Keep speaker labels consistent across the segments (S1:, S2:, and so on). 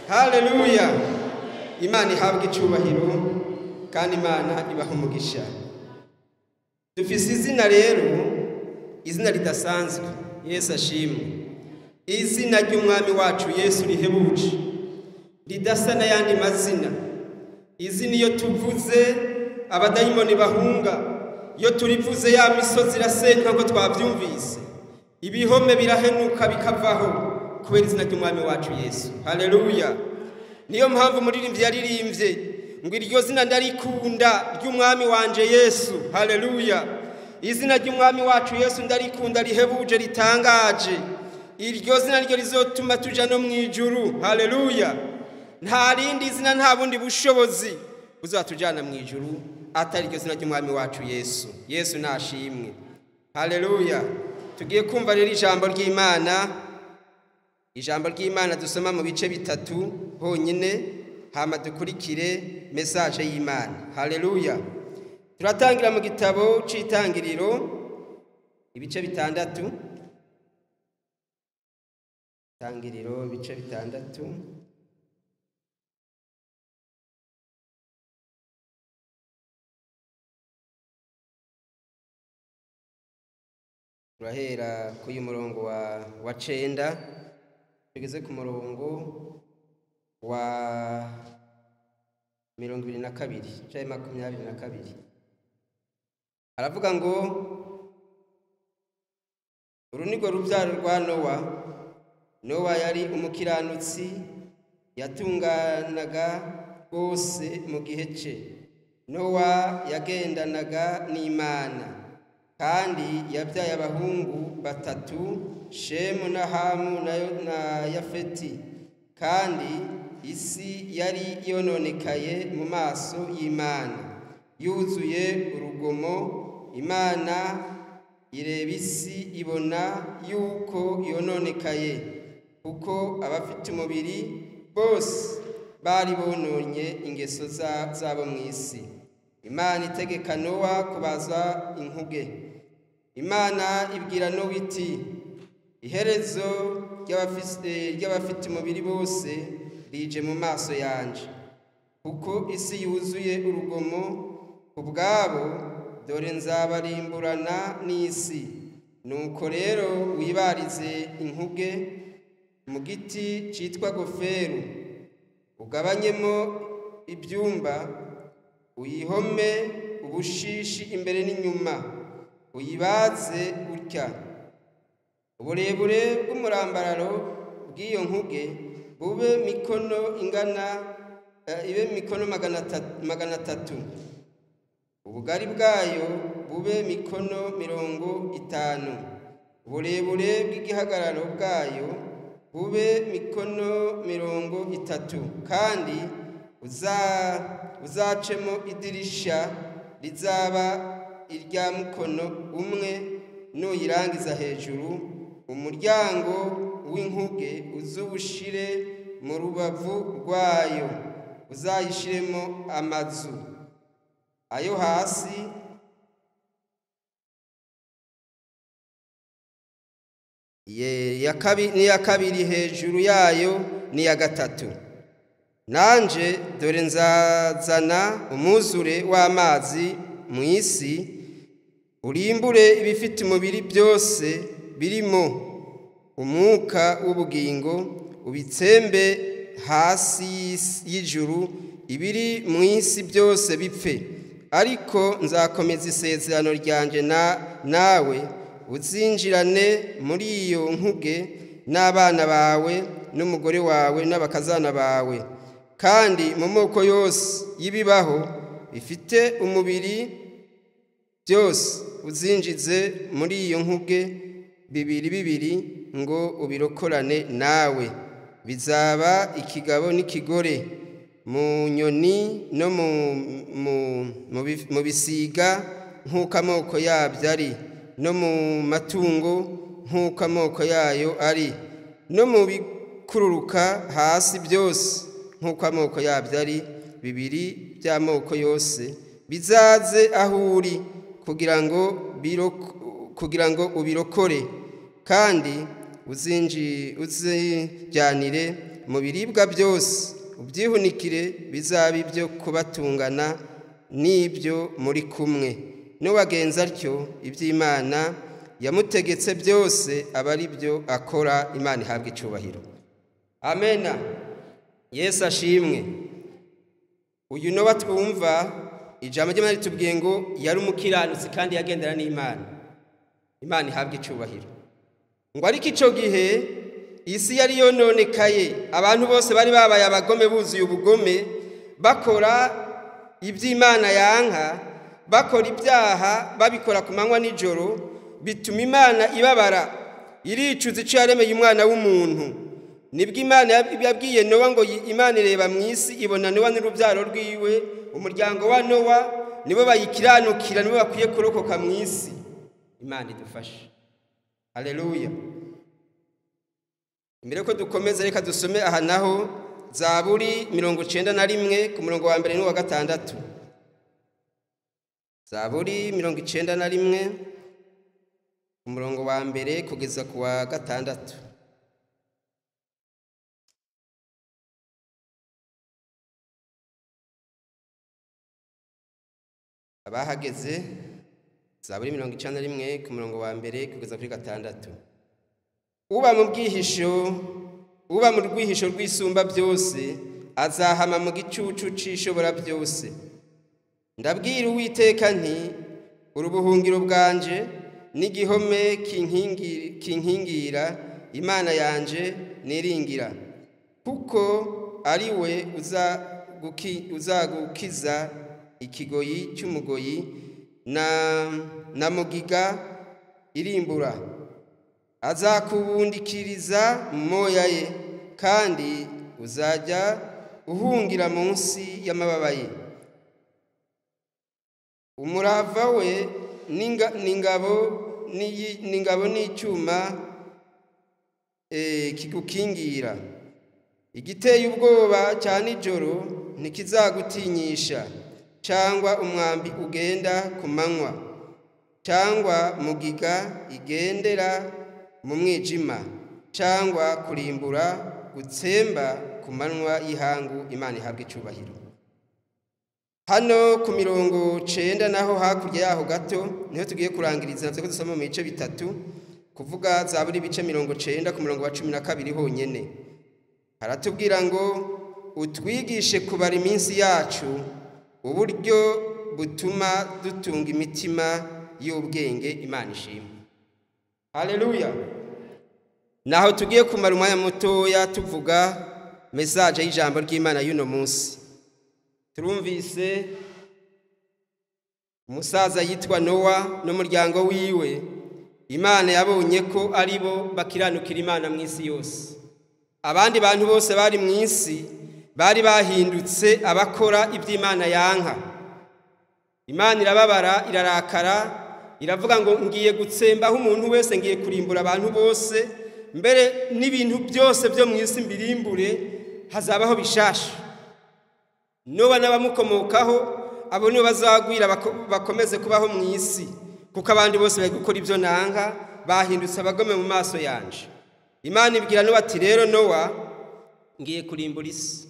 S1: Haleluya. Imana ihabwe icyubahiro kandi Imana ibaha umugisha. Dufise izina rero, izina ridasanzwe. Yesu ashimwe. Izina ry'umwami wacu Yesu rihebuje, ridasa n'ayandi mazina. Izina iyo tuvuze abadayimoni bahunga, iyo turivuze ya misozi irasenyuka ngo twabyumvise, ibihome birahenuka bikavaho kubera izina ry'umwami wacu Yesu. Haleluya. Niyo mpamvu umuririmbyi yaririmbye ngo iryo zina ndarikunda ry'umwami wanje Yesu. Haleluya. Izina ry'umwami wacu Yesu ndarikunda, rihebuje, ritangaje. Iryo zina ryo rizotuma tuja no mu ijuru. Haleluya. Nta rindi zina, nta bundi bushobozi buzatujana mu ijuru atari iryo zina ry'umwami wacu Yesu. Yesu nashimwe. Haleluya. Tugiye kumva rero ijambo ry'Imana. Ijambo ry'Imana dusoma mu bice bitatu honyine, hama dukurikire message y'Imana. Haleluya. Turatangira mu gitabo c'Itangiriro ibice 6. Itangiriro ibice 6. Turahera kuri murongo wa 9 tugeze ku murongo wa 22 cyangwa 22. Aravuga ngo uru ni rwo rubyaro rwa Nowa. Nowa yari umukiranutsi, yatunganaga rwose mu gihe cye. Nowa yagendanaga n'Imana, kandi yabyaye abahungu 3, Shemu na Hamu na Yafeti. Kandi isi yari yononekaye mu maso y'Imana, yuzuye urugomo. Imana ireba isi ibona yuko yononekaye, kuko abafite umubiri bose bari bononye ingeso zabo mu isi. Imana itegeka Nowa kubaza inkuge. Imana ibwira Nowa iti: iherezo ry'abafite umubiri bose rije mu maso yanje, kuko isi yuzuye urugomo ubwabo, dore nzabarimburana n'isi. Nuko rero wibarize inkuge mu giti citwa goferu, ugabanyemo ibyumba, uyihome ubushishi imbere n'inyuma, uyibaze utya. Uburebure bw'umurambararo bw'iyo nkuge bube mikono ingana ibe mikono 300, ubugari bwayo bube mikono 50, uburebure bw'igihagararo bwayo bube mikono 30, kandi uzacemo idirisha rizaba irya mukono umwe. Nuyirangiza hejuru, umuryango w'inkuge uzubushire mu rubavu rwayo, uzayishiremo amazu ayo hasi n'iya kabiri hejuru yayo n'iya gatatu. Nanje dore nzazana umwuzure w'amazi mu isi, urimbure ibifite umubiri byose birimo umwuka w'ubugingo, ubitsembe hasi y'ijuru, ibiri mu isi byose bipfe. Ariko nzakomeza isezerano ryanje nawe, uzinjirane muri iyo nkuge n'abana bawe n'umugore wawe n'abakazana bawe. Kandi mu moko yose y'ibibaho bifite umubiri byose uzinjize muri iyo nkuge bibiri bibiri, ngo ubirokorane nawe. Bizaba ikigabo n'ikigore, mu nyoni no mu bisiga nk'uko amoko yabyo ari, no mu matungo nk'uko amoko yayo ari, no mu bikururuka hasi byose nk'uko amoko yabyo ari, bibiri by'amoko yose bizaze aho uri, kugira ngo ubirokore. Kandi uzijyanire mu biribwa byose, ubyihunikire, bizaba ibyo kubatungana n'ibyo muri kumwe. N'uwagenza atyo iby'Imana yamutegetse byose aba ari byo akora. Imana ihabwa icubahiro. Amena. Yesu ashimwe. Uyu Nowa twumva ijambo ry'Imana ritubwiye ngo yari umukiranutsi kandi yagendana n'Imana. Imana ihabwa icubahiro. Ngo ariko ico gihe isi yari yononekaye, abantu bose bari babaye abagome, buzuye ubugome, bakora iby'Imana yanka, bakora ibyaha, babikora ku manywa nijoro, bituma Imana ibabara, iricuza ico yaremeye umwana w'umuntu. Nibwo Imana yabwiye Nowa ngo Imana ireba mu isi ibona Nowa n'urubyaro rwiwe, umuryango wa Nowa nibo bayikiranukira, nibo bakwiye kurokoka mu isi. Imana idufashe. Haleluya. Imbere ko dukomeza, reka dusome aha naho Zaburi 91 ku murongo wa 1 n'uwa 6. Zaburi 91 ku murongo wa 1 kugeza ku wa 6. Abahageze, Zaburi 91 ku murongo wa 1 kugeza kuri 6. Uba mu bwihisho, uba mu rwihisho rw'isumba byose, azahama mu gicucu c'ishobora byose. Ndabwira Uwiteka nti: urubuhungiro bwanje n'igihome kinkingira, Imana yanje niringira, kuko ari we uzagukiza ikigoyi cy'umugoyi na mugiga irimbura. Azakubundikiriza mu moya ye, kandi uzajya uhungira munsi y'amababa ye. Umurava we n'ingabo n'icyuma kigukingira. Igiteye ubwoba cya nijoro ntikizagutinyisha, cyangwa umwambi ugenda ku manywa, cyangwa mugiga igendera mu mwijima, cyangwa kurimbura gutsemba ku manywa y'ihangu. Imana ihabwa icubahiro. Hano ku mirongo 9 naho hakurya yaho gato niho tugiye kurangiriza, navyo ko dusoma mu bice bitatu, kuvuga Zaburi ibice 90 ku murongo wa 12 honyene. Haratubwira ngo utwigishe kubara iminsi yacu, uburyo butuma dutunga imitima y'ubwenge. Imana ishimwe. Haleluya. Naho tugiye kumara umwanya mutoya tuvuga message y'ijambo ry'Imana y'uno munsi. Turumvise umusaza yitwa Nowa n'umuryango wiwe. Imana yabonye ko ari bo bakiranukira Imana mu isi yose. Abandi bantu bose bari mu isi bari bahindutse abakora iby'Imana yanka. Imana irababara, irarakara, iravuga ngo ngiye gutsembaho umuntu wese, ngiye kurimbura abantu bose, mbere n'ibintu byose byo mu isi mbirimbure, hazabaho bishasha. Nowa n'abamukomokaho abo nibo bazagwira bakomeze kubaho mu isi, kuko abandi bose bari gukora ibyo nanka, bahindutse abagome mu maso yanje. Imana ibwira Nowa ati: rero Nowa, ngiye kurimbura isi.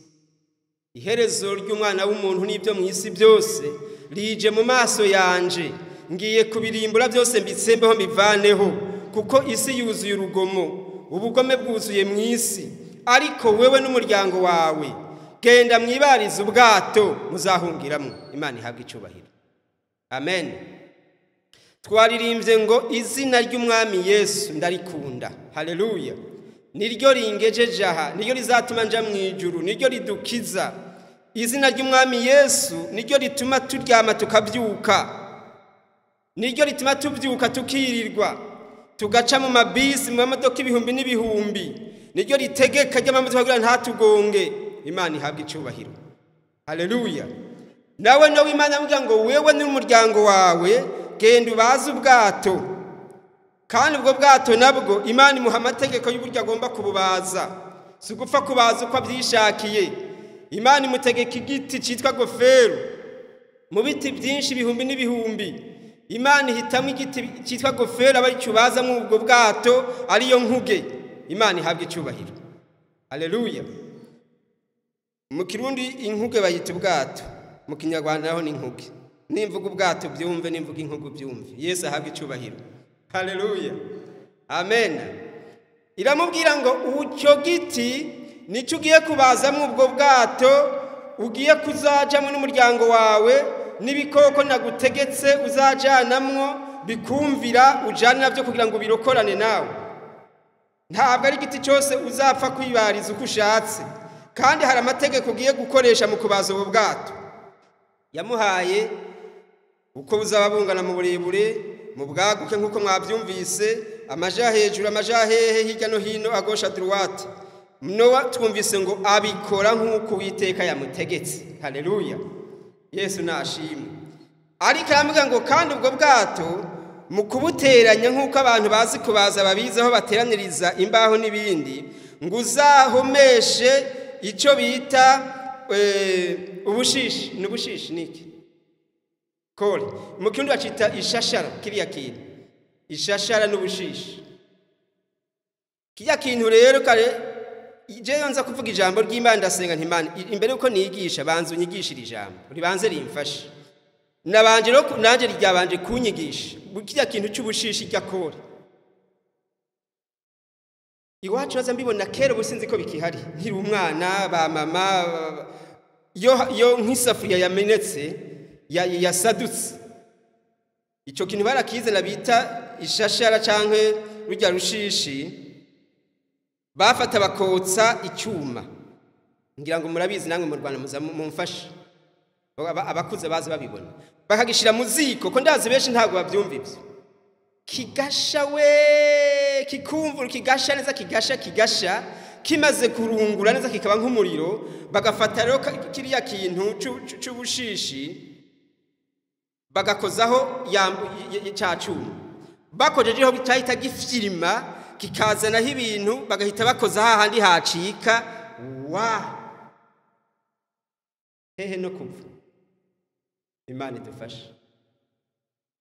S1: Iherezo ry'umwana w'umuntu n'ibyo mu isi byose rije mu maso yanje, ngiye kubirimbura byose mbitsembeho mbivaneho, kuko isi yuzuye urugomo, ubugome bwuzuye mu isi. Ariko wewe n'umuryango wawe genda mwibarize ubwato muzahungiramo. Imana ihabwa icubahiro. Amen. Twaririmbye ngo izina ry'Umwami Yesu ndarikunda. Haleluya. Niryo ringejeje aha, niryo rizatuma nja mu ijuru, niryo ridukiza. Izina ry'Umwami Yesu niryo rituma turyama tukabyuka, niryo rituma tubyuka tukirirwa, tugaca mu mabisi, mu mamodoka ibihumbi n'ibihumbi, niryo ritegeka ry'amamodoka kugira ntatugonge. Imana ihabwa icubahiro. Haleluya. Nawe Nowa Imana amubwira ngo wewe n'umuryango wawe genda ubaze ubwato. Kandi ubwo bwato nabwo Imana imuha amategeko y'uburyo agomba kububaza. Si ugupfa kubaza uko abyishakiye. Imana imutegeka igiti cyitwa gofero. Mu biti byinshi ibihumbi n'ibihumbi, Imana ihitamo igiti cyitwa gofero aba aricyo ubazamo ubwo bwato, ariyo nkuge. Imana ihabwa icyubahiro. Haleluya. Mu Kirundi inkuge bayita ubwato, mu Kinyarwanda naho ni inkuge. Nimvuga ubwato byumve, nimvuga inkuge byumve. Yesu ahabwe icubahiro. Haleluya, amen. Iramubwira ngo ucyo giti nicyo ugiye kubazamo ubwo bwato, ugiye kuzajamwo n'umuryango wawe n'ibikoko nagutegetse uzajanamwo bikumvira, ujane nabyo kugira ngo birokorane nawe. Ntabwo ari igiti cyose uzapfa kwibariza uko ushatse, kandi hari amategeko ugiye gukoresha mu kubaza ubu bwato. Yamuhaye uko buzaba bungana mu burebure, mu bwaguke nk'uko mwabyumvise, amaja hejuru, amaja hehe, hirya no hino, à gauche, droite. Nowa twumvise ngo abikora nk'uko Uwiteka yamutegetse. Haleluya, Yesu nashimwe. Ariko aramubwira ngo kandi ubwo bwato mu kubuteranya nk'uko abantu bazi kubaza babizi aho bateraniriza imbaho n'ibindi, ngo uzahomeshe icyo bita ubushishi. Ni ubushishi niki kore mu Kirundi bacita ishashara. Kiriya kintu ishashara n'ubushishi, kiriya kintu rero kare jewe nza kuvuga ijambo ry'Imana, ndasenga nti: "Imana, imbere yuko nigisha banza unyigishire ijambo, ribanze rimfashe." Nabanje rero nanjye ryabanje kunyigisha kiriya kintu cy'ubushishi rya kore. Iwacu naza mbibona kera, ubu sinzi ko bikihari. Nkiri umwana, ba mama yo nk'isafuriya yamenetse, yasadutse, icyo kintu barakizana bita ishashara canke rujya rushishi, bafata bakotsa icyuma. Ngira ngo murabizi namwe mu Rwanda, muza mumfashe. Abakuze bazi babibona, bakagishira mu ziko, ko ndazi benshi ntabwo babyumva ibyo. Kigasha we, kikumvura, kigasha neza, kigasha, kigasha, kimaze kurungura neza kikaba nk'umuriro, bagafata rero kiriya kintu c'ubushishi bagakozaho cya cyuma. Bakojejeho cyahita gifyirima, kikazanaho ibintu, bagahita bakoza hahandi hacika wa hehe no kuva. Imana idufashe.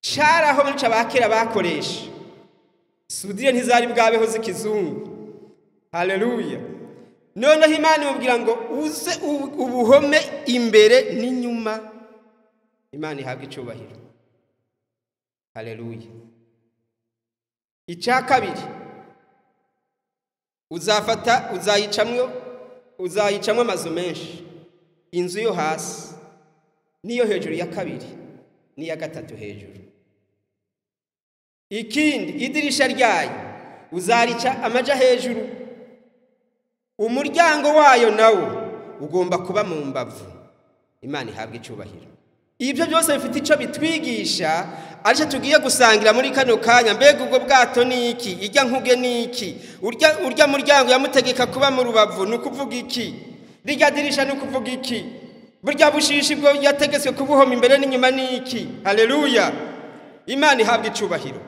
S1: Caraho muri abakera bakoresha soudure, ntizari bwabeho z'ikizungu. Haleluya. Noneho Imana imubwira ngo uze ubuhome imbere n'inyuma. Imana ihabwe icubahiro. Haleluya. Icya kabiri, uzafata uzayicamwo amazu menshi, inzu yo hasi n'iyo hejuru ya kabiri n'iya gatatu hejuru. Ikindi, idirisha ryayo uzarica amaja hejuru. Umuryango wayo nawo ugomba kuba mu mbavu. Imana ihabwa icubahiro. Ibyo byose bifite icyo bitwigisha, aricyo tugiye gusangira muri kano kanya. Mbega ubwo bwato ni iki? Ijya nkuge ni iki? Urya muryango yamutegeka kuba mu rubavu ni ukuvuga iki? Rirya dirisha ni ukuvuga iki? Burya bushishi bwo yategetswe kubuhoma imbere n'inyuma ni iki? Haleluya, Imana ihabwa icubahiro.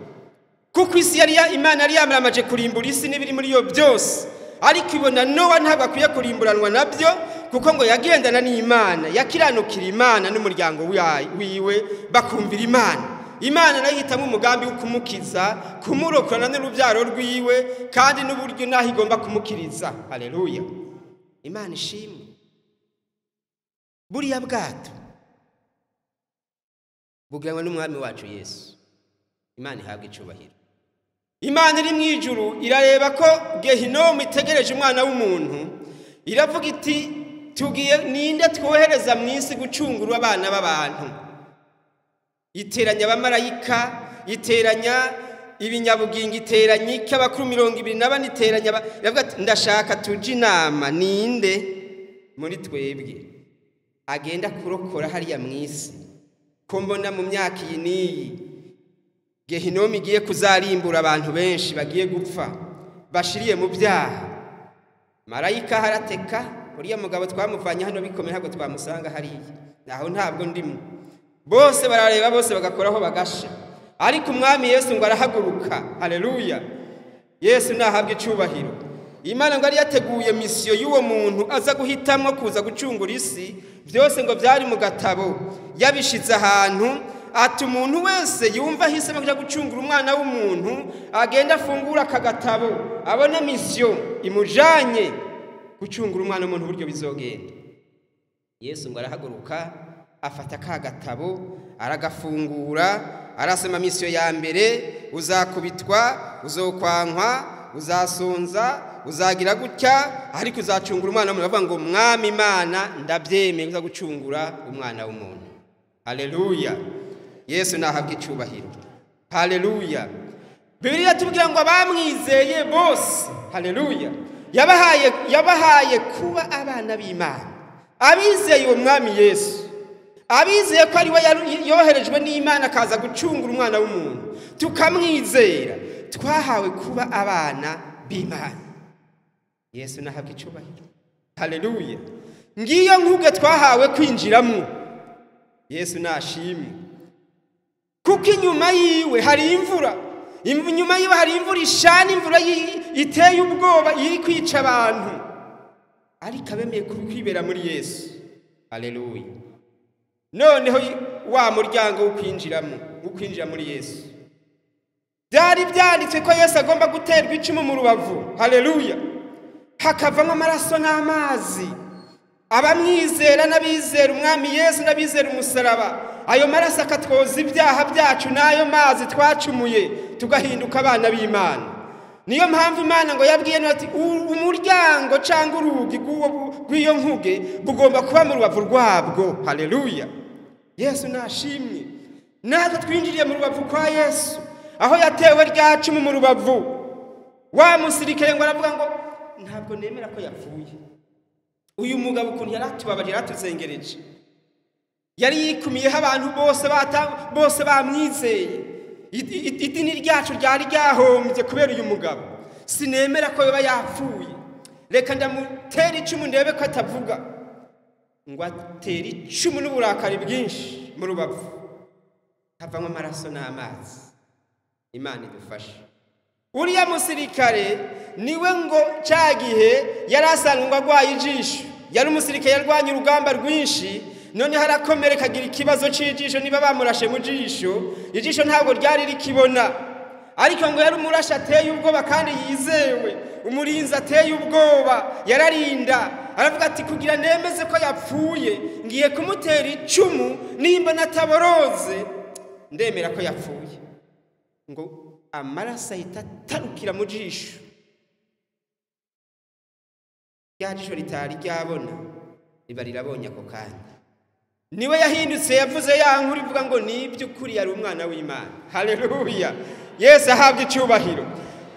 S1: Kuko isi yari ya Imana yari yamaramaje kurimbura isi n'ibiri muri yo byose, ariko ibona Nowa ntabwo akwiye kurimburanwa nabyo, kuko ngo yagendana n'Imana, yakiranukira Imana n'umuryango wiwe, bakumvira Imana. Imana nayo ihitamo umugambi wo kumukiza, kumurokorana n'urubyaro rwiwe, kandi n'uburyo naho igomba kumukiriza. Haleluya, Imana ishimwe. Buriya bwato buganwa n'Umwami wacu Yesu. Imana ihabwa icubahiro. Imana iri mu ijuru irareba ko gehinomu itegereje umwana w'umuntu, iravuga iti: "Tugiye ninde twohereza mu isi gucungura abana b'abantu?" Iteranya abamarayika, iteranya ibinyabugingo, iteranya iki, abakuru 24, iteranya iravuga ati: "Ndashaka tuje inama, ninde muri twebwe agenda kurokora hariya mu isi, ko mbona mu myaka iyi n'iyi gehinomu igiye kuzarimbura abantu benshi bagiye gupfa bashiriye mu byaha?" Marayika harateka: "Uriya mugabo twamuvanye hano bikomeye, ntabwo twamusanga hariya, aho ntabwo ndimo." Bose barareba, bose bagakoraho bagasha, ariko Umwami Yesu ngo arahaguruka. Haleluya, Yesu nahabwe icubahiro. Imana ngo yari yateguye mission y'uwo muntu aza guhitamwo kuza gucungura isi. Byose ngo byari mu gatabo, yabishize ahantu, ati: "Umuntu wese yumva ahisemo kuja gucungura umwana w'umuntu agenda afungura aka gatabo, abone mission imujanye gucungura umwana w'umuntu, uburyo bizogenda." Yesu ngo arahaguruka afata ka gatabo aragafungura, arasoma misiyo ya mbere: uzakubitwa, uzokwankwa, uzasonza, uzagira gutya, ariko uzacungura umwana w'umuntu. Bavuga ngo Mwami Imana, ndabyemeye uza gucungura umwana w'umuntu. Haleluya! Yesu nahabwa icubahiro. Haleluya! Bibiliya tubwira ngo abamwizeye bose, haleluya, yabahaye kuba abana b'Imana. Abizeye uwo Mwami Yesu, abizeye ko ari we yoherejwe n'Imana akaza gucungura umwana w'umuntu, tukamwizera, twahawe kuba abana b'Imana. Yesu nahabwa icubahiro. Haleluya! Ngiyo nkuge twahawe kwinjiramwo. Yesu nashimwe, kuko inyuma yiwe hari imvura, inyuma yiwe hari imvura ishana, imvura iteye ubwoba iri kwica abantu, ariko abemeye kwibera muri Yesu. Haleluya! Noneho wa muryango wo kwinjiramo, wo kwinjira muri Yesu, byari byanditswe ko Yesu agomba guterwa icumu mu rubavu. Haleluya! Hakavamo amaraso n'amazi. Abamwizera n'abizera Umwami Yesu n'abizera umusaraba, ayo maraso akatwoza ibyaha byacu n'ayo mazi twacumuye, tugahinduka abana b'Imana. Niyo mpamvu Imana ngo yabwiye ati umuryango cyangwa urugi rw'iyo nkuge bugomba kuba mu rubavu rwabwo. Haleluya! Yesu nashimwe. Natwe twinjiriye mu rubavu kwa Yesu, aho yatewe rya cumu mu rubavu. Wa musirikare ngo aravuga ngo ntabwo nemera ko yapfuye. Uyu mugabo ukuntu yaratubabaje, yaratuzengereje, yari yikumiyeho abantu bose bamwizeye. Idini ryacu ryari ryahombye kubera uyu mugabo. Sinemera ko yoba yapfuye, reka ndamutera icumu ndebe ko atavuga. Ngo atera icumu n'uburakari bwinshi mu rubavu, havamo amaraso n'amazi. Imana idufashe. Uriya musirikare niwe ngo cya gihe yari asanzwe ngo arwaye ijisho, yari umusirikare yarwanye urugamba rwinshi, noneho arakomereka agira ikibazo cy'ijisho. Niba bamurashe mu jisho, ijisho ntabwo ryari rikibona, ariko ngo yari umurashe ateye ubwoba kandi yizewe, umurinzi ateye ubwoba, yararinda. Aravuga ati kugira nemeze ko yapfuye, ngiye kumutera icumu, nimba nataboroze ndemera ko yapfuye. Ngo amaraso ahita atarukira mu jisho, rya jisho ritari ryabona riba rirabonye ako kanya. Niwe yahindutse yavuze ya nkuru ivuga ngo ni iby'ukuri yari umwana w'Imana. Haleluya! Yesu ahabwa icyubahiro.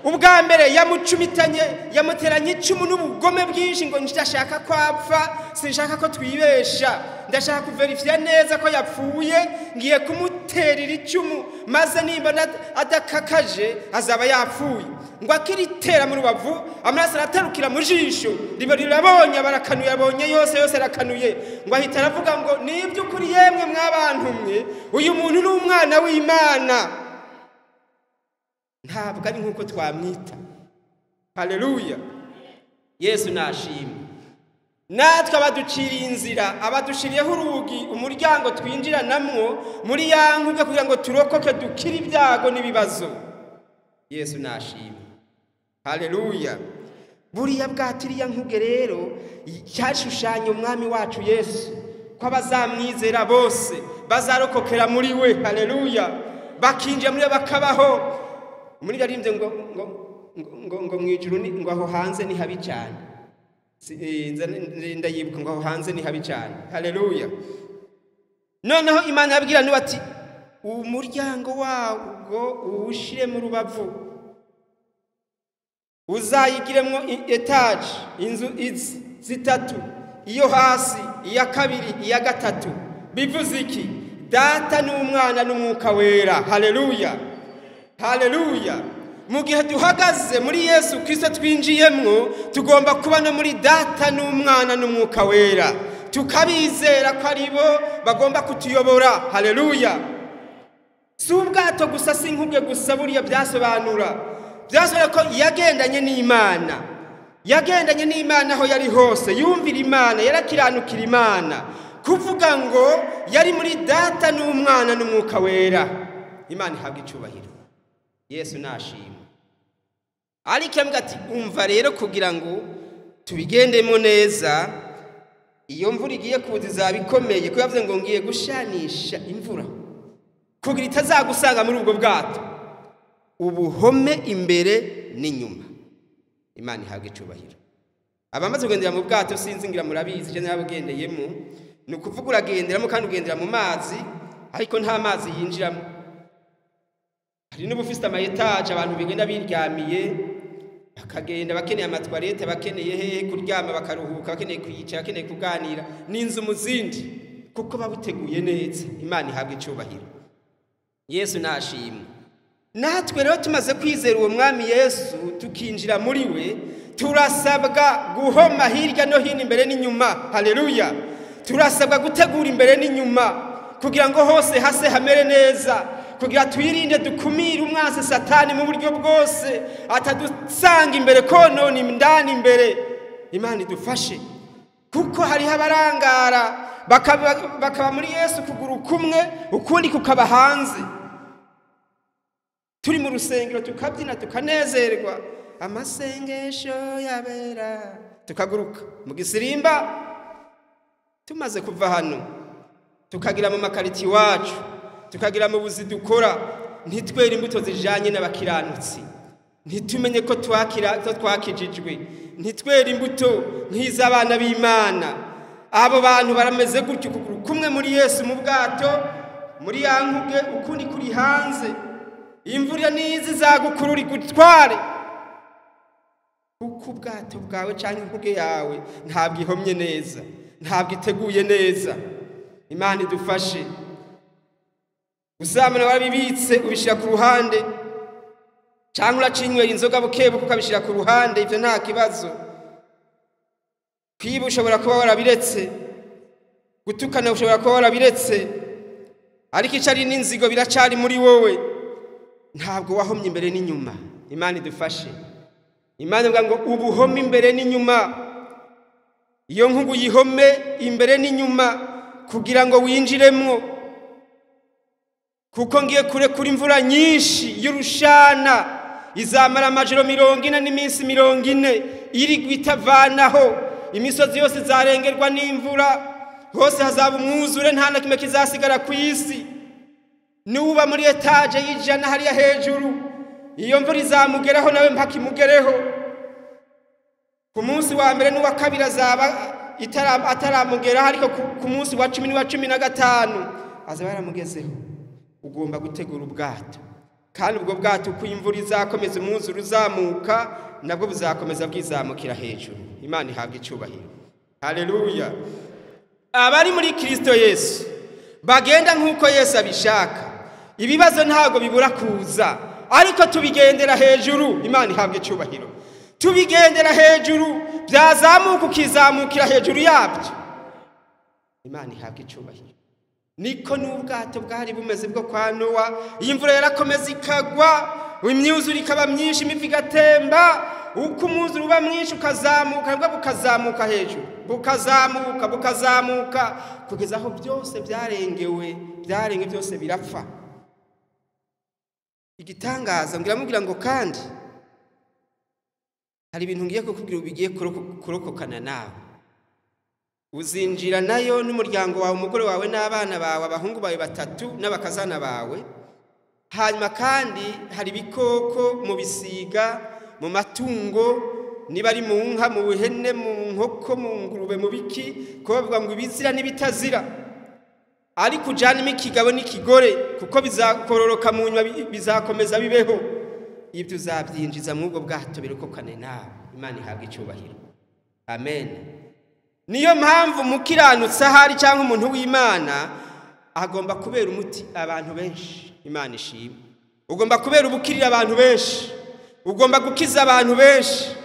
S1: Ubwa mbere yamucumitanye, yamuteranye icumu n'ubugome bwinshi, ngo ndashaka ko apfa, sinshaka ko twibesha, ndashaka kuverifiya neza ko yapfuye, ngiye kumuterera icumu, maze nimba adakakaje azaba yapfuye. Ngo akiritera mu rubavu, amaraso aratarukira mu jisho, riba rirabonye, barakanuye, abonye yose yose arakanuye. Ngo ahita aravuga ngo ni iby'ukuri yemwe mwabantu mwe, uyu muntu ni umwana w'Imana, ntabwo ari nk'uko twamwita. Haleluya! Yesu nashimwe. Natwe abaduciriye inzira, abadushiriyeho urugi, umuryango twinjiranamwo muri ya nkuge kugira ngo turokoke, dukire ibyago n'ibibazo. Yesu nashimwe. Haleluya! Buriya bwatiriya nkuge rero cyashushanya Umwami wacu Yesu, ko abazamwizera bose bazarokokera muri we. Haleluya! Bakinjira muri we bakabaho. Muri yaririmbye ngo ngo ngo ngo mu ijuru ngo aho hanze ni habi cyane. Ndayibuka ngo aho hanze ni habi cyane. Haleluya! Noneho Imana yabwira Nuwa ati umuryango wawo uwushire mu rubavu, uzayigiremwo etaje, inzu izi zitatu, iyo hasi, iya kabiri, iya gatatu. Bivuze iki? Data n'Umwana n'Umwuka Wera. Haleluya! Haleluya! Mu gihe duhagaze muri Yesu Kristo twinjiyemwo, tugomba kuba no muri Data n'Umwana n'Umwuka Wera, tukabizera ko ari bo bagomba kutuyobora. Haleluya! Si ubwato gusa, si inkubwe gusa, buriya byasobanura ko yagendanye n'Imana, yagendanye n'Imana aho yari hose, yumvira Imana, yarakiranukira Imana. Kuvuga ngo yari muri Data n'Umwana n'Umwuka Wera. Imana ihabwa icubahiro. Yesu nashimwe. Ariko yambwira ati umva rero, kugira ngo tubigendemo neza, Iyo mvura igiye kuza izaba ikomeye, ko yavuze ngo ngiye gushanisha imvura kugira itazagusanga muri ubwo bwato. Ubuhome imbere n'inyuma. Imana ihabwe icubahiro. Abamaze kugendera mu bwato sinzi ngira murabizi, je narabugendeyemo. Ni ukuvuga uragenderamo kandi ugendera mu mazi, ariko nta mazi yinjiramo. Hari n'ubufise ama etaje abantu bigenda biryamiye, bakagenda bakeneye amatwarete, bakeneye hehe kuryama bakaruhuka, bakeneye kwicara, bakeneye kuganira, n'inzu mu zindi, kuko babuteguye neza. Imana ihabwe icubahiro. Yesu nashimwe. Natwe rero tumaze kwizera uwo mwami Yesu tukinjira muri we, turasabwa guhoma hirya no hino imbere n'inyuma. Haleluya. Turasabwa gutegura imbere n'inyuma kugira ngo hose hase hamere neza, kugira twirinde dukumire umwansi Satani mu buryo bwose, atadusanga imbere konona indani imbere. Imana idufashe, kuko hariho abarangara bakaba muri Yesu kuguru kumwe ukundi kukaba hanze. Turi mu rusengero tukabyina tukanezerwa, amasengesho yabera, tukaguruka mu gisirimba. Tumaze kuva hano tukagira mu makariti wacu, tukagira mu buzi dukora, ntitwere imbuto zijanye n'abakiranutsi, ntitumenye ko twakijijwe, ntitwere imbuto nk'iz'abana b'Imana. Abo bantu barameze gutyo, ukuguru kumwe muri Yesu mu bwato, muri ya nkuge, ukundi kuri hanze. Imvura nizi izagukurura igutware, kuko ubwato bwawe canke inkuge yawe ntabwo ihomye neza, ntabwo iteguye neza. Imana idufashe. Uzamana warabibitse ubishira ku ruhande, canke uracinywera inzoga bukebuke ukabishira ku ruhande, ivyo nta kibazo. Kwiba ushobora kuba warabiretse, gutukana ushobora kuba warabiretse, ariko icari n'inzigo biracari muri wowe, ntabwo wahomye imbere n'inyuma. Imana idufashe. Imana ivuga ngo ubuhome imbere n'inyuma. Iyo nkugu yihome imbere n'inyuma kugira ngo winjiremwo, kuko ngiye kure kuri imvura nyinshi y'urushana izamara amajoro 40 n'iminsi 40 iri gwitavanaho. Imisozi yose izarengerwa n'imvura, hose hazaba umwuzure, nta na kimwe kizasigara ku isi. Nuba muri etaje y'ijana hariya hejuru, iyo mvura izamugeraho nawe mpaka imugereho. Ku munsi wa mbere n'uwa kabiri azaba ataramugeraho, ariko ku munsi wa 10 n'uwa 15 azaba yaramugezeho. Ugomba gutegura ubwato, kandi ubwo bwato uko imvura izakomeza umwuzure uzamuka, nabwo buzakomeza bwizamukira hejuru. Imana ihabwe icubahiro. Haleluya. Abari muri Kristo Yesu bagenda nk'uko Yesu abishaka, ibibazo ntabwo bibura kuza, ariko tubigendera hejuru. Imana ihabwe icubahiro. Tubigendera hejuru, byazamuka ukizamukira hejuru yabyo. Imana ihabwe icubahiro. Niko n'ubwato bwari bumeze bwo kwa Nowa. Iyi mvura yarakomeza ikagwa, imyuzure ikaba myinshi, imivu igatemba. Uko umwuzure uba mwinshi ukazamuka, nabwo bukazamuka hejuru, bukazamuka, bukazamuka, kugeza aho byose byarengewe, byarenge byose birapfa. Igitangaza ngiramubwira ngo kandi hari ibintu ngiye kukubwira bigiye kurokokana nawe. Uzinjira nayo n'umuryango wawe, umugore wawe n'abana bawe, abahungu bawe 3 n'abakazana bawe. Hanyuma kandi hari ibikoko mu bisiga, mu matungo, niba ari mu nka, mu buhene, mu nkoko, mu ngurube, mu biki, ko bavuga ngo ibizira n'ibitazira. Ariko ujanemo ikigabo n'ikigore, kuko bizakororoka mu nyuma, bizakomeza bibeho. Ibyo uzabyinjiza mu ubwo bwato birokokane nawe. Imana ihabwe icubahiro. Amen. Niyo mpamvu mukiranutse ahari cyangwa umuntu w'Imana agomba kubera umuti abantu benshi. Imana ishimwe. Ugomba kubera ubukirira abantu benshi, ugomba gukiza abantu benshi.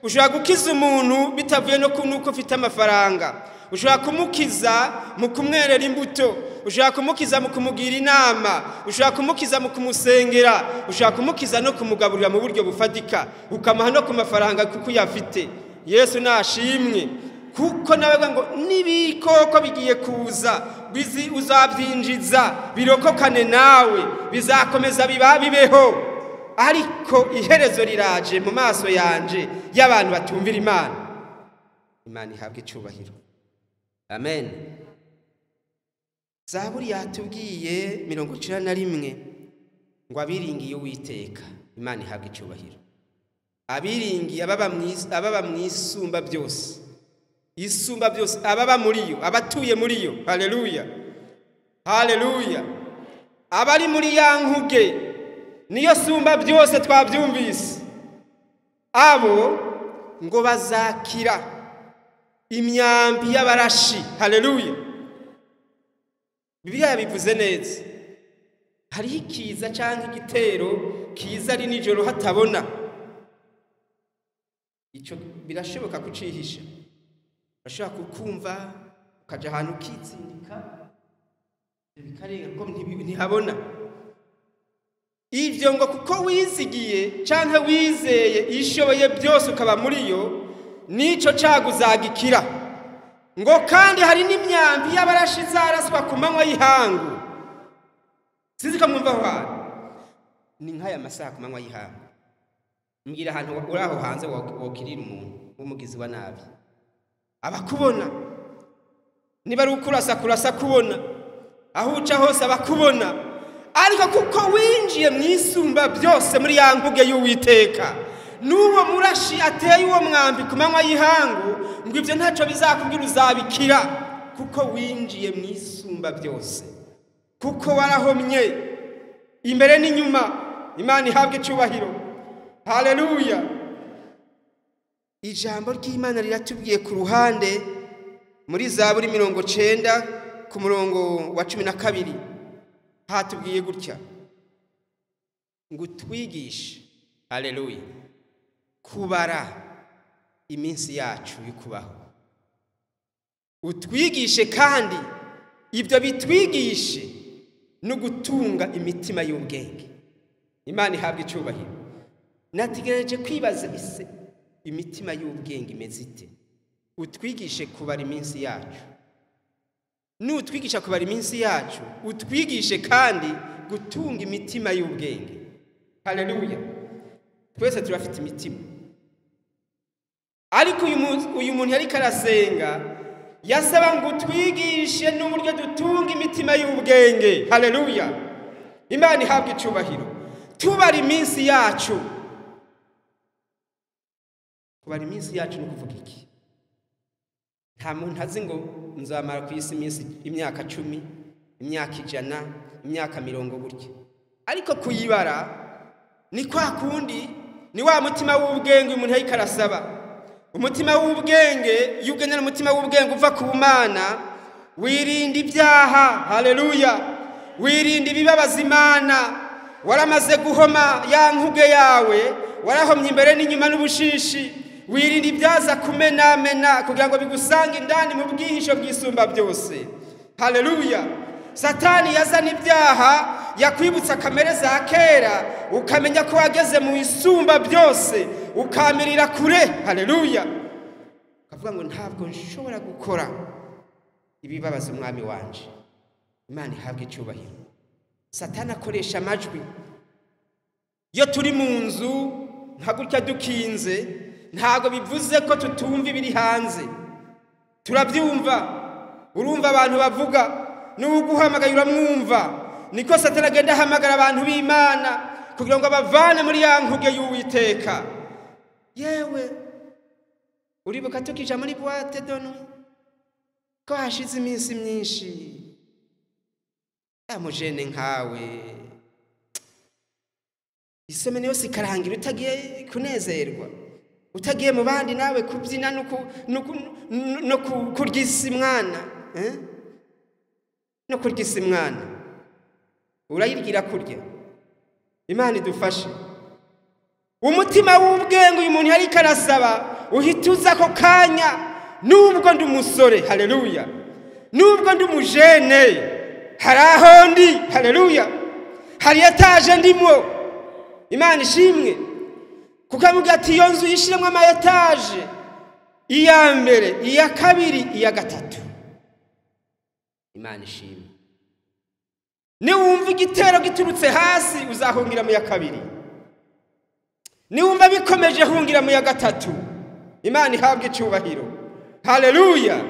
S1: Ushobora gukiza umuntu bitavuye no kunuko ufite amafaranga, ushobora kumukiza mu kumwerera imbuto, ushobora kumukiza mu kumugira inama, ushobora kumukiza mu kumusengera, ushobora kumukiza no kumugaburira mu buryo bufatika, ukamuha no ku mafaranga kuko uyafite. Yesu nashimwe. Kuko nawe ngo n'ibikoko bigiye kuza, uzabyinjiza birokokane nawe, bizakomeza bibeho. Ariko iherezo riraje mu maso yanje y'abantu batumvira Imana. Imana ihabwe icubahiro. Amen. Zaburi yatubwiye 91 ngo abiringiye Uwiteka, Imana ihabwe icyubahiro. Abiringiye ababa mu isumba byose, isumba byose, ababa muri yo, abatuye muri yo. Haleluya, haleluya. Abari muri ya nkuge niyo sumba byose twabyumvise, abo ngo bazakira imyambi y'abarashi. Haleluya. Bibiliya yabivuze neza. Hariho ikiza cyangwa igitero kiza ari nijoro hatabona, icyo birashoboka kucihisha. Urashobora kukumva ukaja ahantu ukitsindika bikarenga ko ntihabona. Ivyo ngo kuko wizigiye canke wizeye ishoboye byose ukaba muri yo, nico caguzagikira. Ngo kandi hari n'imyambi y'abarashi zaraswa ku manywa y'ihangu. Sinzi ko mwumva aho hantu. Ni nk'aya masaha ku manywa y'ihangu. Mbwira ahantu uri aho hanze wokirira umuntu w'umugizi wa nabi, abakubona. Niba ari ukurasa kurasa kubona, aho uca hose abakubona. Ariko kuko winjiye mu isumba byose muri ya nkuge y'Uwiteka, n'uwo murashi ateye uwo mwambi ku manywa y'ihangu, ngo ibyo ntacyo bizakubwira, uzabikira, kuko winjiye mu isumba byose, kuko warahomye imbere n'inyuma. Imana ihabwe icyubahiro. Haleluya. Ijambo ry'Imana riratubwiye ku ruhande muri Zaburi 90 ku murongo wa 12, hatubwiye gutya ngo utwigishe, haleluya, kubara iminsi yacu y'ukubaho. Utwigishe kandi ibyo bitwigishe no gutunga imitima y'ubwenge. Imana ihabwe icyubahiro. Nategereje kwibaza ese imitima y'ubwenge imeze ite? Utwigishe kubara iminsi yacu. Nutwigisha kubara iminsi yacu, utwigishe kandi gutunga imitima y'ubwenge. Haleluya. Twese turafite imitima. Ariko uyu muntu yariko arasenga yasaba ngo utwigishe n'uburyo dutunga imitima y'ubwenge. Haleluya. Imana ihabwe icyubahiro. Tubara iminsi yacu. Kubara iminsi yacu ni ukuvuga iki? Nta muntu azi ngo nzamara ku isi iminsi, imyaka 10, imyaka 100, imyaka 40 gutya. Ariko kuyibara ni kwa kundi, ni wa mutima w'ubwenge umuntu yariko arasaba. Umutima w'ubwenge, iyo ugendana umutima w'ubwenge uva ku Mana, wirinda ibyaha. Haleluya. Wirinda ibibabaza Imana. Waramaze guhoma ya nkuge yawe, warahomye imbere n'inyuma n'ubushishi. Wirinda ibyaza kumenamena kugira ngo bigusange indani mu bwihisho bw'isumba byose. Haleluya. Satani yazana ibyaha, yakwibutsa kamere za kera, ukamenya ko wageze mu isumba byose, ukamirira kure. Haleluya. Ukavuga ngo ntabwo nshobora gukora ibibabaza umwami wanje. Imana ihabwe icyubahiro. Satani akoresha amajwi. Iyo turi mu nzu nka gutya dukinze, ntabwo bivuze ko tutumva ibiri hanze. Turabyumva. Urumva abantu bavuga, n'uguhamagaye uramwumva. Niko Satani agenda ahamagara abantu b'Imana kugira ngo abavane muri ya nkuge y'Uwiteka. Yewe, uribuka tukija muri boîte de nuit ko hashize iminsi myinshi, amujene nkawe isomene yose ikarangira utagiye kunezerwa, utagiye mu bandi nawe kubyina no kurya isi mwana, no kurya isi mwana, urayibwira kurya. Imana idufashe. Umutima w'ubwenge uyu muntu yariko arasaba uhita uza ako kanya. Nubwo ndi umusore, haleluya, nubwo ndi umujene, hari aho ndi, haleluya, hari etaje ndimo. Imana ishimwe. Kuko avuga ati iyo nzu yishiremwo ama etaje, iya mbere, iya kabiri, iya gatatu. Imana ishimwe. Niwumva igitero giturutse hasi uzahungira mu ya kabiri. Niwumva bikomeje hungira mu ya gatatu. Imana ihabwe icyubahiro. Haleluya.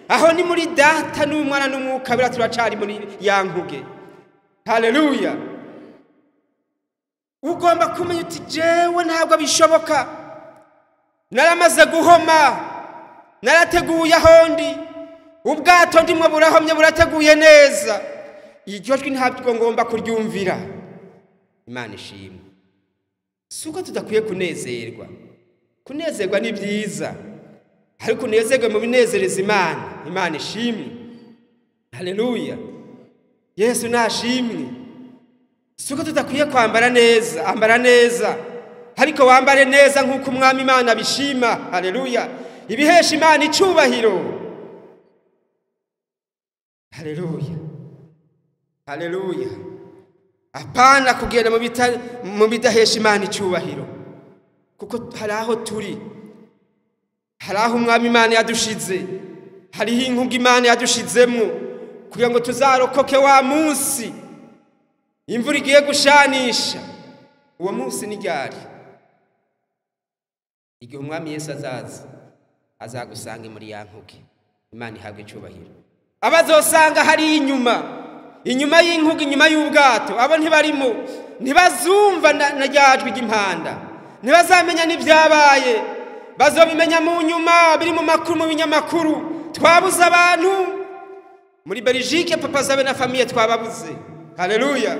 S1: Aho ni muri Data n'Umwana n'Umwuka Wera, turacari muri ya nkuge. Haleluya. Ugomba kumenya uti jewe ntabwo bishoboka, naramaze guhoma, narateguye aho ndi, ubwato ndimwo burahomye, burateguye neza, iryo jwi ntabwo ngomba kuryumvira. Imana ishimwe. Si uko tudakwiye kunezerwa, kunezerwa ni byiza, ariko unezerwe mu binezereza Imana. Imana ishimwe. Haleluya. Yesu nashimwe. Si uko tudakwiye kwambara neza, ambara neza, ariko wambare neza nk'uko Umwami Imana abishima. Haleluya. Ibihesha Imana icubahiro. Haleluya. Haleluya. Apana kugenda mu bidahesha Imana icubahiro, kuko hari aho turi, hari aho Umwami Imana yadushize, hariho inkuge Imana yadushizemwo kugira ngo tuzarokoke wa munsi imvura igiye gushanisha. Uwo munsi ni ryari? Igihe Umwami Yesu azaza, azagusanga muri ya nkuge. Imana ihabwe icubahiro. Abazosanga hari inyuma, inyuma y'inkuge, inyuma y'ubwato, abo ntibarimo, ntibazumva na rya jwi ry'impanda, ntibazamenya n'ibyabaye, bazobimenya mu nyuma, biri mu makuru, mu binyamakuru. Twabuze abantu muri Belgique, Papa Zabe na famille twababuze. Haleluya.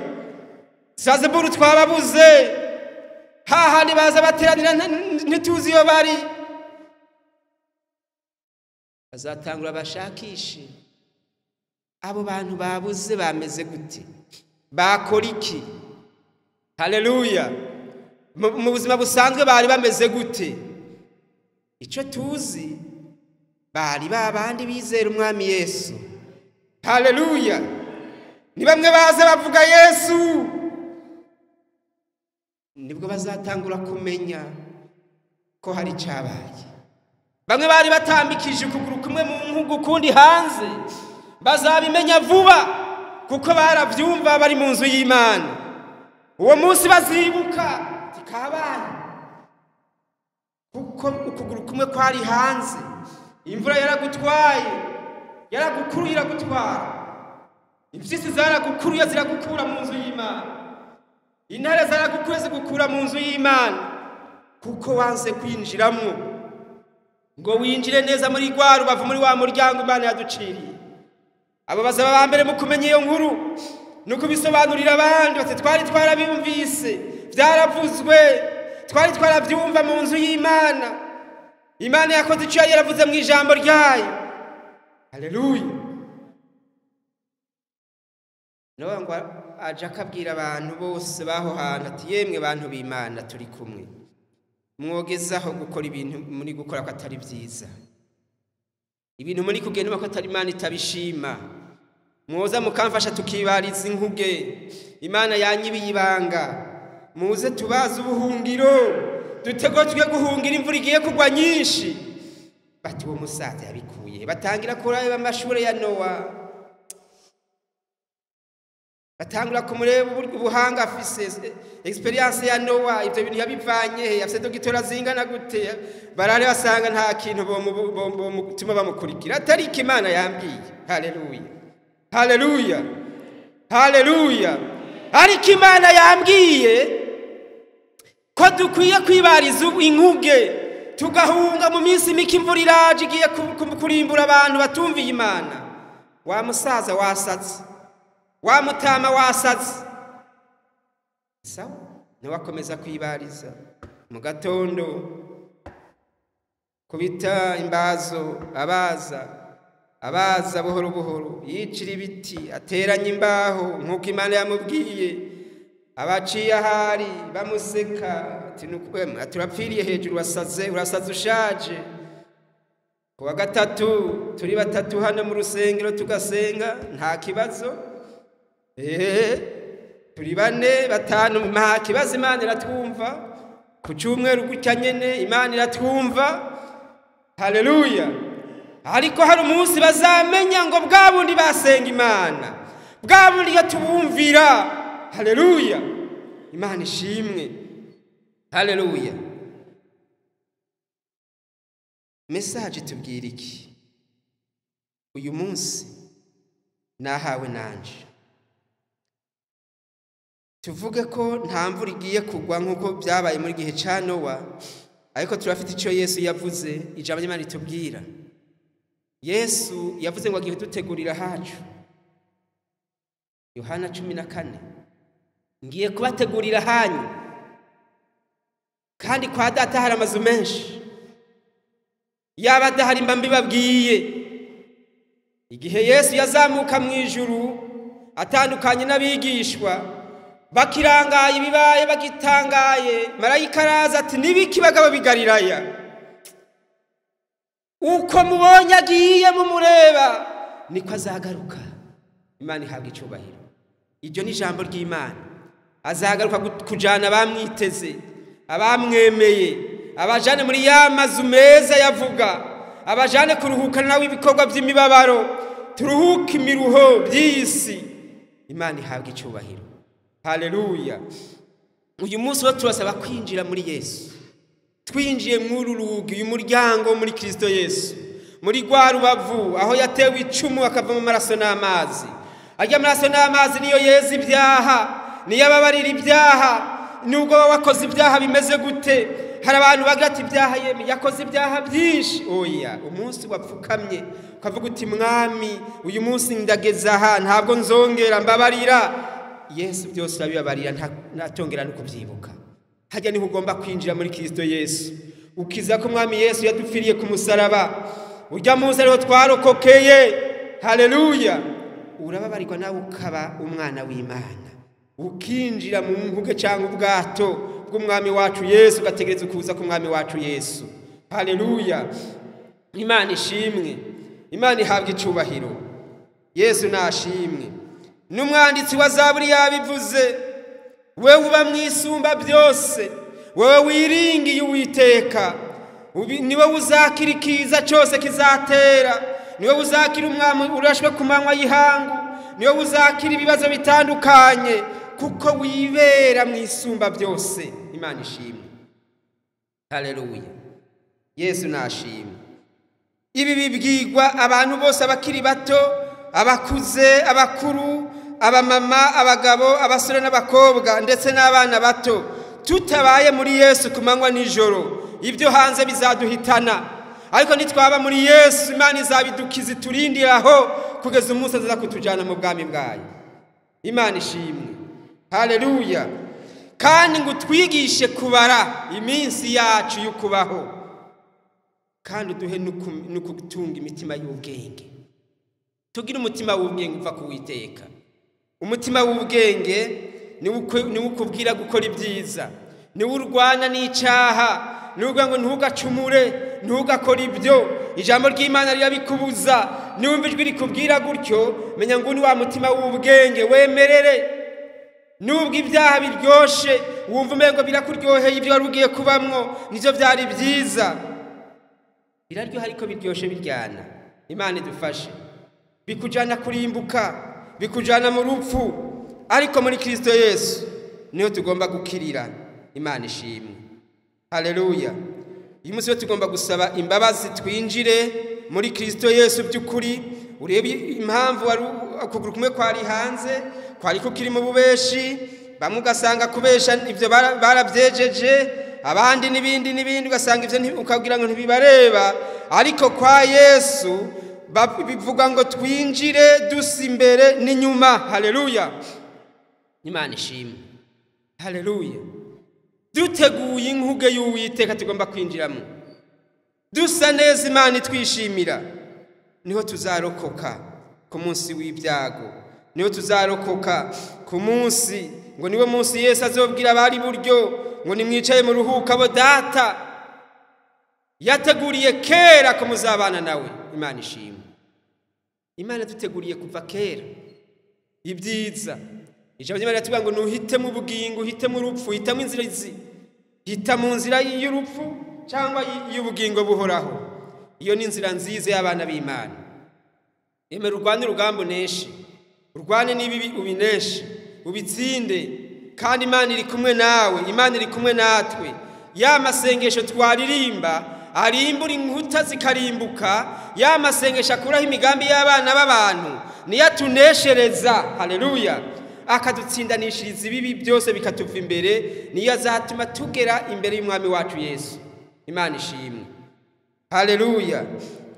S1: Strasbourg twababuze, hahandi baza bateranira ntituzi iyo bari. Bazatangura bashakishe abo bantu babuze, bameze gute, bakora iki? Haleluya. Mu buzima busanzwe bari bameze gute? Icyo tuzi, bari babandi bizera Umwami Yesu. Haleluya. Ni bamwe baza bavuga Yesu, nibwo bazatangura kumenya ko hari icyabaye. Bamwe bari batambikije ukuguru kumwe mu nkugu ukundi hanze, bazabimenya vuba kuko baravyumva bari mu nzu y'Imana. Uwo munsi bazibuka tikabaye, kuko ukuguru kumwe kwari hanze, imvura yaragutwaye, yaragukuruye iragutwara, impyisi zaragukuruye ziragukura mu nzu y'Imana, intare zaragukuruye zigukura mu nzu y'Imana, kuko wanze kwinjiramo ngo winjire neza muri rwa rubavu, muri wa muryango Imana yaduciriye. Abo bazaba ba mbere mu kumenya iyo nkuru ni ukubisobanurira abandi, bati twari twarabiyumvise, byaravuzwe, twari twarabyumva mu nzu y'Imana. Imana yakoze icyo yari yaravuze mu ijambo ryayo. Haleluya. Nowa ngo aje akabwira abantu bose baho hantu ati yemwe bantu b'Imana turi kumwe, mwogezaho gukora ibintu muri gukora ko atari byiza, ibintu muri kugenda ko atari Imana itabishima, mwoza mukamfasha tukibariza inkuge, Imana yanyibiye ibanga, muze tubaze ubuhungiro, dutegwe guhungira imvura igiye kugwa nyinshi. Bati uwo musaza yabikuye, batangira kuraba amashure ya Nowa, batangura kumureba ubuhanga afise, experience ya Nowa, ibyo bintu yabivanye he, afise dogitora zingana gute? Barare basanga nta kintu bomutuma bamukurikira, atari Imana yambwiye. Haleluya. Haleluya. Haleluya. Ariko Imana yambwiye ko dukwiye kwibariza inkuge, tugahunga mu minsi mike imvura iraje igiye kurimbura abantu batumviye Imana. Wa musaza wasatse, wa mutama wasatse, sawa, ntiwakomeza kwibariza. Mu gatondo kubita imbazo, abaza buhoro buhoro, yicira ibiti, ateranya imbaho nk'uko Imana yamubwiye. Abaciye ahari bamuseka, ati turapfiriye hejuru, urasaze, urasaze ushaje. Ku wa gatatu turi batatu hano mu rusengero tugasenga, nta kibazo. Turi bane batanu, nta kibazo, Imana iratwumva. Ku cyumweru gutya nyene Imana iratwumva. Haleluya. Ariko hari umunsi bazamenya ngo bwa bundi basenga Imana, bwa bundi iyo tubumvira. Haleluya. Imana ishimwe. Haleluya. Message tubwira iki? Uyu munsi nahawe nanje. Tuvuge ko nta mvura igiye kugwa nk'uko byabaye muri gihe ca Nowa, ariko turafite icyo Yesu yavuze, ijambo ry'Imana ritubwira. Yesu yavuze ngo agiye kudutegurira hacu. Yohana 14, ngiye kubategurira hanyu, kandi kwa data hari amazu menshi, yaba adahari mba mbibabwiye. Igihe Yesu yazamuka mu ijuru atandukanye n'abigishwa, bakirangaye ibibaye bagitangaye, marayika araza ati nibiki bagabo b'i Galilaya? Uko mubonye agiye mumureba niko azagaruka. Imana ihabwa icubahiro. Iryo ni ijambo ry'Imana. Azagaruka kujana abamwiteze, abamwemeye, abajane muri ya mazu meza yavuga, abajane kuruhukana nawe ibikorwa by'imibabaro, turuhuke imiruho by'isi. Imana ihabwa icubahiro. Haleluya. Uyu munsi wo turasaba kwinjira muri Yesu. Twinjiye muri rugi, uyu muryango muri Kristo Yesu, muri rwa rubavu aho yatewe icumu akava mu maraso n'amazi. Ajya amaraso n'amazi niyo yeza ibyaha, niyo ababarira ibyaha. Nubwo wakoze ibyaha bimeze gute, hari abantu bagira ati ibyaha yeme yakoze ibyaha byinshi. Oya, umunsi wapfukamye ukavuga uti mwami, uyu munsi ndageze aha, ntabwo nzongera, mbabarira. Yesu byose arabibabarira, ntatongera no kubyibuka. Hajya niho ugomba kwinjira muri Kristo Yesu, ukiza ko mwami Yesu yadupfiriye ku musaraba, ujya munsi ariho twarokokeye. Haleluya. Urababarirwa nawe ukaba umwana w'Imana, ukinjira mu nkuge cyangwa ubwato bw'umwami wacu Yesu, ugategereza ukuza k'umwami wacu Yesu. Haleluya. Imana ishimwe, Imana ihabwa icubahiro. Yesu nashimwe. N'umwanditsi wa Zaburi yabivuze, wewe uba mwisumba byose, wewe wiringiye Uwiteka, niwe uzakira ikiza cyose kizatera, niwe uzakira umwami urashwe ku manywa y'ihangu, niwe uzakira ibibazo bitandukanye, kuko wibera mwisumba byose. Imana ishimwe. Haleluya. Yesu nashimwe. Ibi bibwirwa abantu bose, abakiri bato, abakuze, abakuru, abamama, abagabo, abasore n'abakobwa, ndetse n'abana bato. Tutabaye muri Yesu ku manywa nijoro, ibyo hanze bizaduhitana, ariko nitwaba muri Yesu, Imana izabidukiza iturindiraho kugeza umunsi azaza kutujana mu bwami bwayo. Imana ishimwe. Haleluya. Kandi ngo twigishe kubara iminsi yacu y'ukubaho, kandi uduhe no kutunga imitima y'ubwenge. Tugire umutima w'ubwenge uva ku Uwiteka. Umutima w'ubwenge niwo ukubwira gukora ibyiza, niwo urwana n'icaha, niwo uvuga ngo ntugacumure, ntugakore ibyo. Ijambo ry'Imana rirabikubuza. Niwumva ijwi rikubwira gutyo, menya ngo ni wa mutima w'ubwenge, wemerere. Nubwo ibyaha biryoshe, wumva umengo birakuryoheye, ibyo wari ugiye kubamwo nivyo byari byiza, biraryoha ariko biryoshe biryana. Imana idufashe. Bikujana kurimbuka, bikujana mu rupfu, ariko muri Kristo Yesu niho tugomba gukirira. Imana ishimwe. Haleluya. Uyu munsi tugomba gusaba imbabazi, twinjire muri Kristo Yesu by'ukuri. Urebe impamvu ukuguru kumwe kwari hanze, kwari kukiri mu bubeshi, bamwe ugasanga kubesha ibyo barabyejeje, abandi n'ibindi n'ibindi, ugasanga ibyo ukabwira ngo ntibibareba, ariko kwa Yesu bivuga ngo twinjire dusa imbere n'inyuma. Haleluya. Imana ishimwe. Haleluya. Duteguye inkuge y'Uwiteka tugomba kwinjiramo, dusa neza, Imana itwishimira, niho tuzarokoka ku munsi w'ibyago, niho tuzarokoka ku munsi ngo niwe munsi Yesu azobwira abari buryo ngo nimwicaye mu ruhuka bo data yateguriye kera ko muzabana nawe. Imana ishimwe. Imana duteguriye kuva kera ibyiza. Ijambo ry'Imana riratubwira ngo nuhitemo ubugingo, uhitemo urupfu, hitamo inzira izi, hita mu nzira y'urupfu cyangwa y'ubugingo buhoraho. Iyo ni inzira nziza y'abana b'Imana. Emera urwane urugamba uneshe, urwane n'ibibi ubineshe, ubitsinde, kandi Imana iri kumwe nawe, Imana iri kumwe natwe. Ya masengesho twaririmba Arimbura inkuta zikarimbuka. Ya masengesho akuraho imigambi y'abana b'abantu niyo atuneshereza. Haleluya. Akadutsindanishiriza ibibi byose bikatuva imbere, niyo azatuma tugera imbere y'umwami wacu Yesu. Imana ishimwe. Haleluya.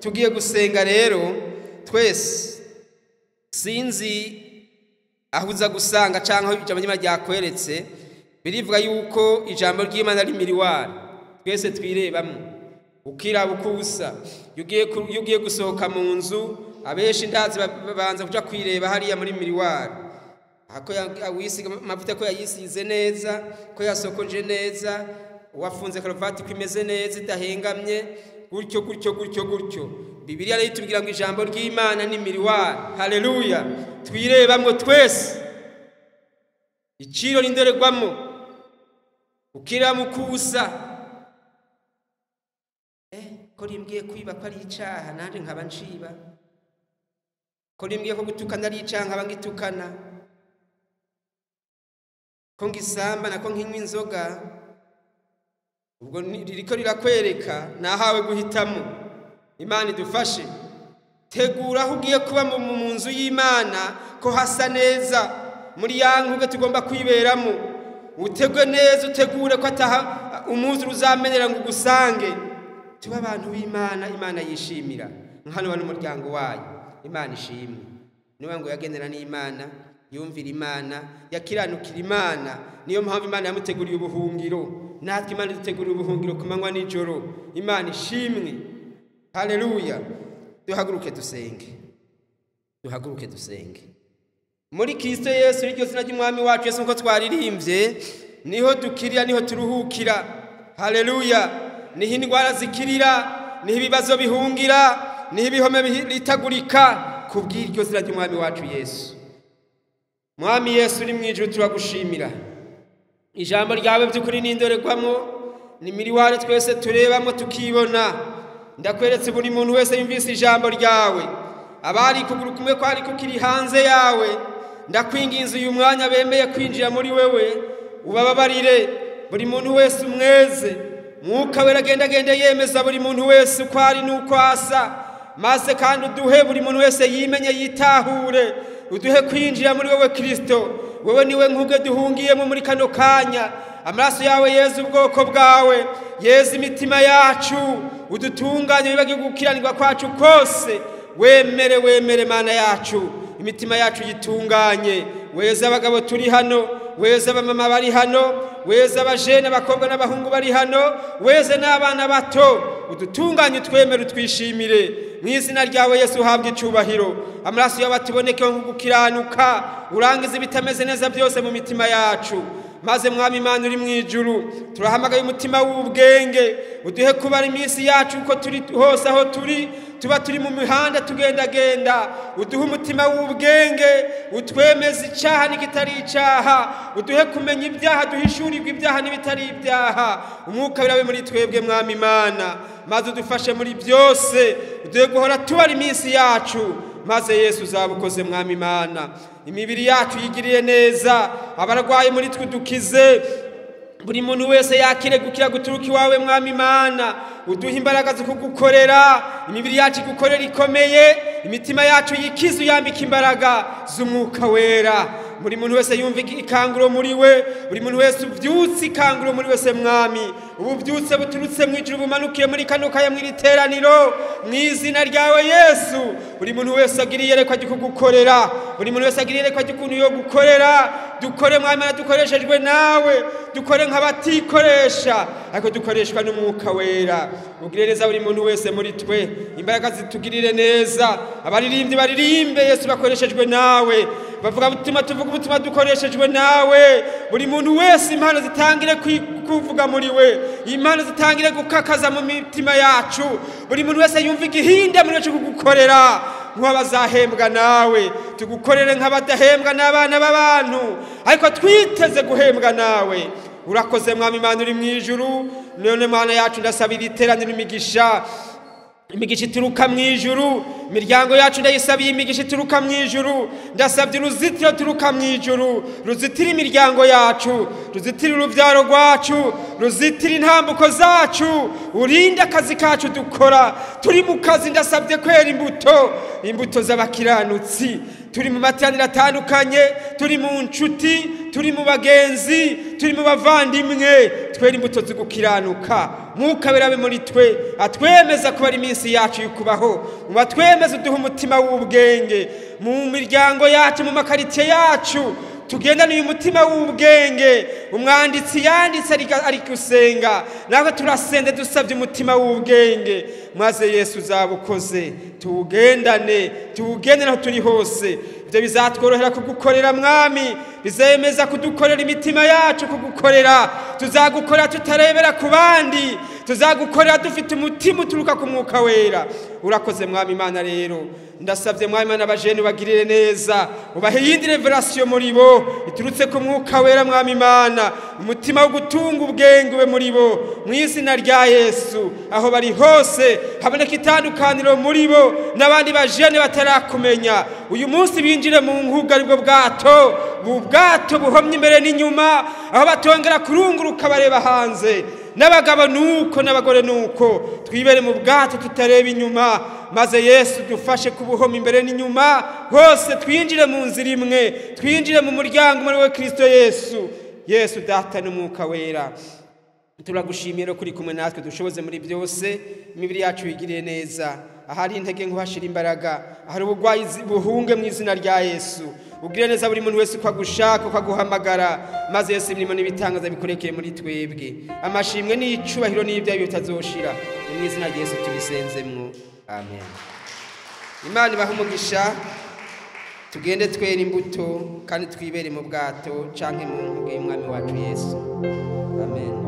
S1: Tugiye gusenga rero twese. Sinzi aho uza gusanga cyangwa aho ijambo ry'Imana ryakweretse. Birivuga yuko ijambo ry'Imana ari miriwari, twese twirebamo, ukiraba uko usa. Iyo ugiye gusohoka mu nzu, abenshi ndazi babanza kuja kwireba hariya muri miriwari, ako wisiga amavuta ko yayisize neza, ko yasokoje neza, wafunze karuvati ko imeze neza idahengamye, gutyo gutyo gutyo gutyo. Bibiliya rero itubwira ngo ijambo ry'Imana ni miriwari. Haleluya. Twirebamwo twese, iciro n'indorerwamo, ukiraba uko usa. Ko rimbwiye kwiba ko ari icaha, nanje nkaba nciba. Ko rimbwiye ko gutukana ari icaha, nkaba ngitukana. Ko ngisamba nako nkinywa inzoga. Ubwo ririko rirakwereka nahawe guhitamo. Imana idufashe. Tegura aho ugiye kuba mu nzu y'Imana ko hasa neza, muri ya nkuge tugomba kwiberamo. Utegwe neza, utegure ko ataha umunsi uzamenera ngo ugusange. Tuba abantu b'Imana, Imana yishimira. Nkano n'umuryango wayo. Imana ishimwe. Niwe ngo yagendera n'Imana, yumvira Imana, yakiranukira Imana. Niyo mpamvu Imana yamuteguriye ubuhungiro. Natwe Imana iduteguriye ubuhungiro ku manywa n'ijoro. Imana ishimwe. Haleluya. Duhaguruke dusenge. Duhaguruke dusenge. Muri Kristo Yesu, iryo zina ry'Umwami wacu Yesu, nkuko twaririmbye, niho dukirira, niho turuhukira. Haleluya. Niho indwara zikirira, niho ibibazo bihungira, niho ibihome bitagurika, kubw'iryo zina ry'Umwami wacu Yesu. Mwami Yesu uri mu ijuru, turagushimira. Ijambo ryawe by'ukuri ni indorerwamo, ni miriwari twese turebamo tukibona. Ndakweretse buri muntu wese yumvise ijambo ryawe, abari kuguru kumwe kwari kukiri hanze yawe, ndakwinginze uyu mwanya bemeye kwinjira muri wewe, ubababarire. Buri muntu wese umweze. Mwuka wera agenda agenda yemeza buri muntu wese uko ari n'uko asa, maze kandi uduhe buri muntu wese yimenye yitahure, uduhe kwinjira muri wewe Kristo. Wewe niwe nkuge duhungiyemo muri kano kanya. Amaraso yawe yeze ubwoko bwawe, yeze imitima yacu, udutunganye wibagirwe gukiranirwa kwacu kose. Wemere, wemere Mana yacu, imitima yacu yitunganye. Weze abagabo turi hano, weze abamama bari hano, weze abajene, abakobwa n'abahungu bari hano, weze n'abana bato, udutunganye, utwemere, utwishimire. Mu izina ryawe Yesu uhabwe icubahiro. Amaraso yawe atubonekeho nk'ugukiranuka, urangize ibitameze neza byose mu mitima yacu. Maze Mwami Imana uri mu ijuru, turahamagaye umutima w'ubwenge, uduhe kubara iminsi yacu uko turi hose, aho turi tuba turi mu mihanda tugendagenda. Uduhe umutima w'ubwenge, utwemeze icaha n'ikitari icaha, uduhe kumenya ibyaha, duhishurirwe ibyaha n'ibitari ibyaha. Umwuka wirabe muri twebwe Mwami Imana, maze udufashe muri byose, uduhe guhora tubara iminsi yacu. Maze Yesu uzabukoze Mwami Imana. Imibiri yacu yigiriye neza, abarwayi muri twe udukize, buri muntu wese yakire gukira guturuka iwawe Mwami Imana. Uduhe imbaraga zo kugukorera, imibiri yacu igukorera ikomeye, imitima yacu yikize, uyambika imbaraga z'umwuka wera. Buri muntu wese yumva ikanguro muri we, buri muntu wese ubyutse ikanguro muri wese Mwami. Ububyutse buturutse mu ijuru bumanukiye muri kano kaya mu iteraniro, mu izina ryawe Yesu. Buri muntu wese agira iyerekwa ryo kugukorera, buri muntu wese agira iyerekwa ry'ukuntu yo gukorera. Dukore Mwami, dukoreshejwe nawe, dukore nk'abatikoresha, ariko dukoreshwa n'umwuka wera. Ugirire neza buri muntu wese muri twe, imbaraga zitugirire neza. Abaririmbyi baririmbe Yesu bakoreshejwe nawe, bavuga ubutumwa tuvuga ubutumwa dukoreshejwe nawe. Buri muntu wese impano zitangire kuvuga muri we, impano zitangire gukakaza mu mitima yacu. Buri muntu wese yumva igihinda muri cyo kugukorera, nk'abazahembwa nawe. Tugukorere nk'abadahembwa n'abana b'abantu, ariko twiteze guhembwa nawe. Urakoze Mwami Imana uri mu ijuru. None Mana yacu, ndasabira iteraniro imigisha. Imigisha ituruka mu ijuru, imiryango yacu ndayisabiye imigisha ituruka mu ijuru. Ndasabye uruzitiro turuka mu ijuru, ruzitira imiryango yacu, ruzitira urubyaro rwacu, ruzitira intambuko zacu, urinde akazi kacu dukora. Turi mu kazi, ndasabye kwera imbuto, imbuto z'abakiranutsi. Turi mu materaniro atandukanye, turi mu nshuti, turi mu bagenzi, turi mu bavandimwe, twera imbuto z'ugukiranuka. Mwuka Wera abe muri twe, atwemeza kuba ari iminsi yacu y'ukubaho, mu batwemeza uduha umutima w'ubwenge mu miryango yacu, mu makaritsiye yacu, tugendane uyu mutima w'ubwenge. Umwanditsi yanditse ari gusenga, natwe turasenze dusabye umutima w'ubwenge, maze Yesu uzabukoze, tuwugendane, tuwugendane aho turi hose. Ibyo bizatworohera kugukorera Mwami, bizemeza kudukorera imitima yacu kugukorera. Tuzagukorera tutarebera ku bandi, tuzagukorera dufite umutima uturuka ku Mwuka Wera. Urakoze Mwami Imana. Rero ndasabye Mwami Imana, abajene ubagirire neza, ubahe iyindi revelation muri bo iturutse ku Mwuka Wera. Mwami Imana, umutima wo gutunga ubwenge ube muri bo mu izina rya Yesu. Aho bari hose haboneka itandukaniro muri bo n'abandi bajene batarakumenya. Uyu munsi binjire mu nkuga, aribwo bwato, ubwato buhomye imbere n'inyuma, aho batongera kurunguruka bareba hanze. N'abagabo nuko, n'abagore nuko, twibere mu bwato tutareba inyuma, maze Yesu dufashe kubuhoma imbere n'inyuma hose, twinjire mu nzira imwe, twinjire mu muryango muri we Kristo Yesu. Yesu Data n'Umwuka Wera, turagushimiye ko uri kumwe natwe, dushoboze muri byose, imibiri yacu yigiriye neza. Ahari intege nkuhashira imbaraga, ahari ubugwayi buhunge mu izina rya Yesu. Ugire neza buri muntu wese uko agushaka, uko aguhamagara, maze Yesu imirimo n'ibitangaza bikorekeye muri twebwe. Amashimwe n'icubahiro n'ibyaha bitazoshira, ni mu izina rya Yesu tubisenzemwo, amen. Imana ibahe umugisha. Tugende twera imbuto kandi twibere mu bwato canke mu nkuge y'Umwami wacu Yesu, amen.